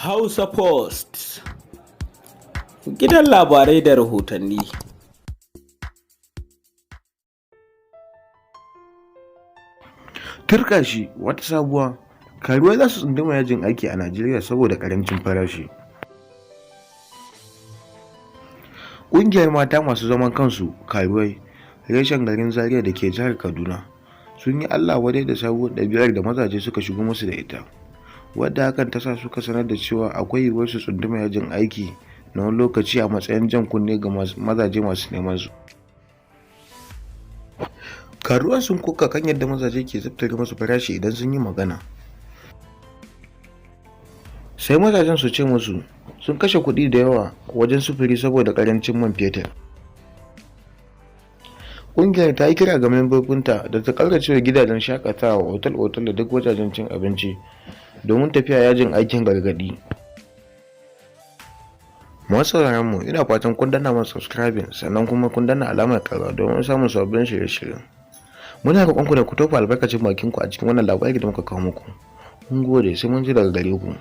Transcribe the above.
Hausa Post, gidan labarai da rahotanni. Turƙashi wata sabuwa, karuwai za su tsunduma yajin aiki a Najeriya saboda ƙarancin farashi. Ƙungiyar mata masu zaman kansu karuwai reshen garin Zaria da ke jihar Kaduna sun yi Allah wadai da sabuwar ɗabi'ar da mazaje suka shigo musu da ita, wadda hakan ta sa suka sanar da cewa akwai yiwuwar su tsunduma yajin aiki na wani lokaci a matsayin jan kunne ga mazaje masu neman su. Karuwan sun koka kan yadda mazaje ke zabtare musu farashi idan sun yi magana. Sai mazajen su ce musu sun kashe kuɗi da yawa wajen sufuri saboda ƙarancin man fetur. Ƙungiyar ta yi kira ga membobinta da ta ƙauracewa gidajen shaƙatawa, otal-otal da duk wajajen cin abinci domin tafiya yajin aikin gargaɗi. Masu sauraron mu, ina fatan kun danna mana subscribing, sannan kuma kun danna alamar ƙararrawa domin samun sabbin shirye-shirye. Muna roƙon ku da ku tofa albarkacin bakin ku a cikin wannan labari da muka kawo muku. Mun gode, sai mun ji daga gare ku.